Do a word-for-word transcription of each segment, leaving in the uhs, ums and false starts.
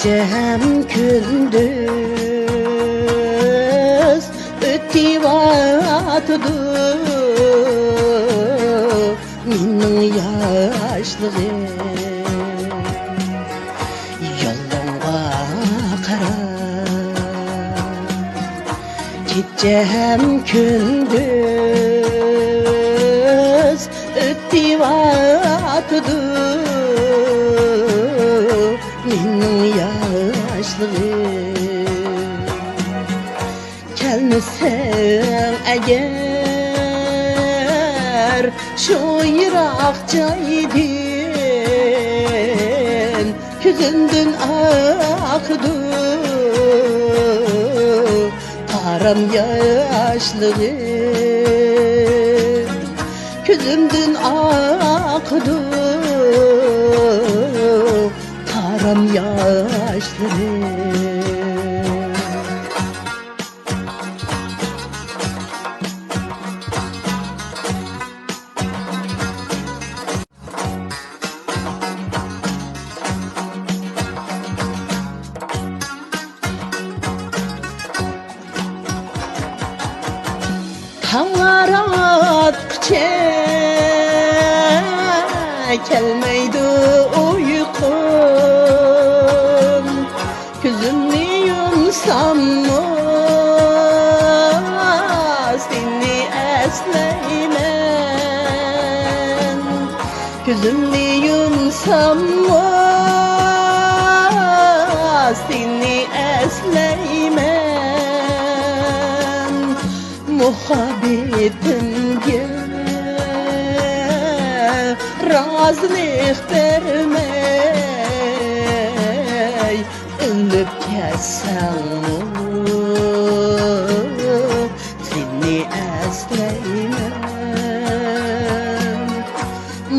ھەم كۈندۈز ئۆتۈۋاتىدۇ مېنىڭ ياشلىقىم. يولۇڭغا قاراپ، كېچە ھەم كۈندۈز ئۆتۈۋاتىدۇ مېنىڭ ياشلىقىم. كەلمىسەڭ ئەگەر شۇ يىراق جايدىن، كۆزۈمدىن ئاقىدۇ تارام ياشلىرىم. كۆزۈمدىن ئاقىدۇ تارام ياشلىرىم. تاڭلار ئاتقۇچە كەلمەيدۇ ئۇيقۇم. كۆزۈمنى يۇمساممۇ سېنى ئەسلەيمەن. كۆزۈمنى يۇمساممۇ سېنى ئەسلەيمەن. مۇھەببىتىمگە رازىلىق بەرمەي ئۆلۈپ كەتسەڭمۇ سېنى ئەسلەيمەن.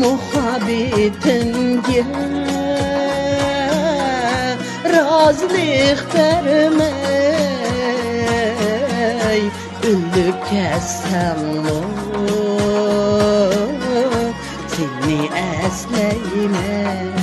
مۇھەببىتىمگە رازىلىق بەرمەي ئۆلۈپ كەتسەڭمۇ سېنى ئەسلەيمەن.